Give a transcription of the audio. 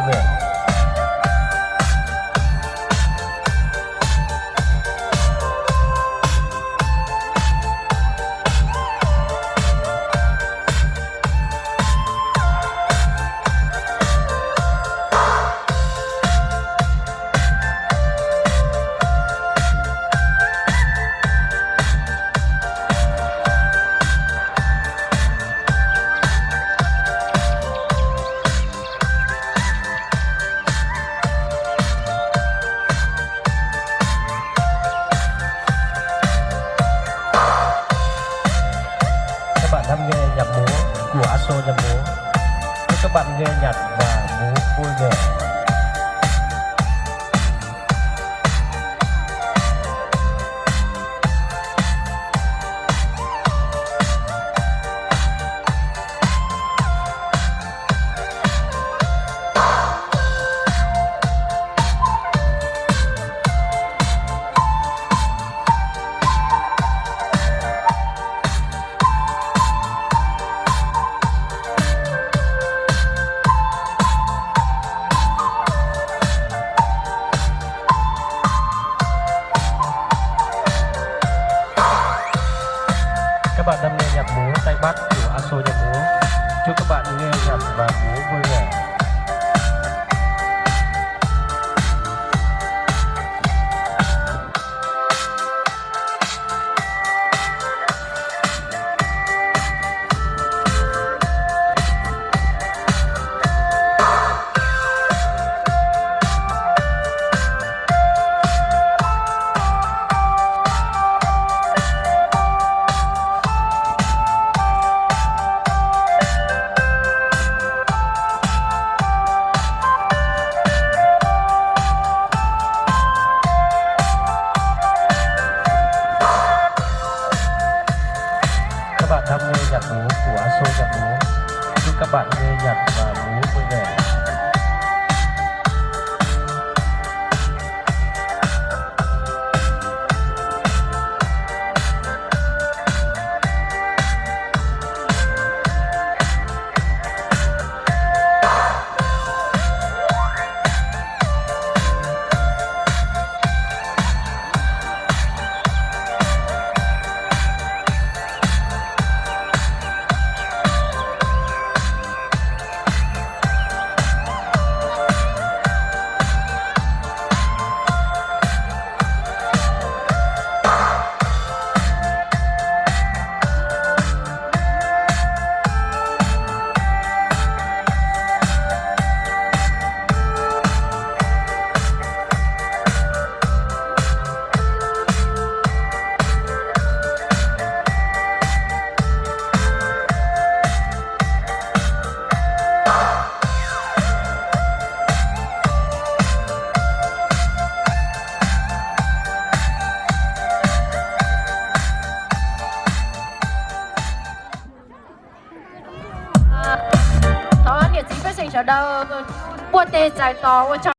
Nge. Các bạn đang nghe nhạc múa của Aso Nhạc Múa. Chúc các bạn nghe nhạc và múa vui vẻ. Các bạn đang nghe nhạc múa Tây Bắc của Aso Nhạc Múa. Chúc các bạn nghe nhạc và múa vui vẻ. Các bạn đang nghe nhạc múa của Aso Nhạc Múa. Chúc các bạn nghe nhạc và múa vui vẻ. Thov niam txiv pej xeem sawv daws npuaj teg txais tos ua tsaug.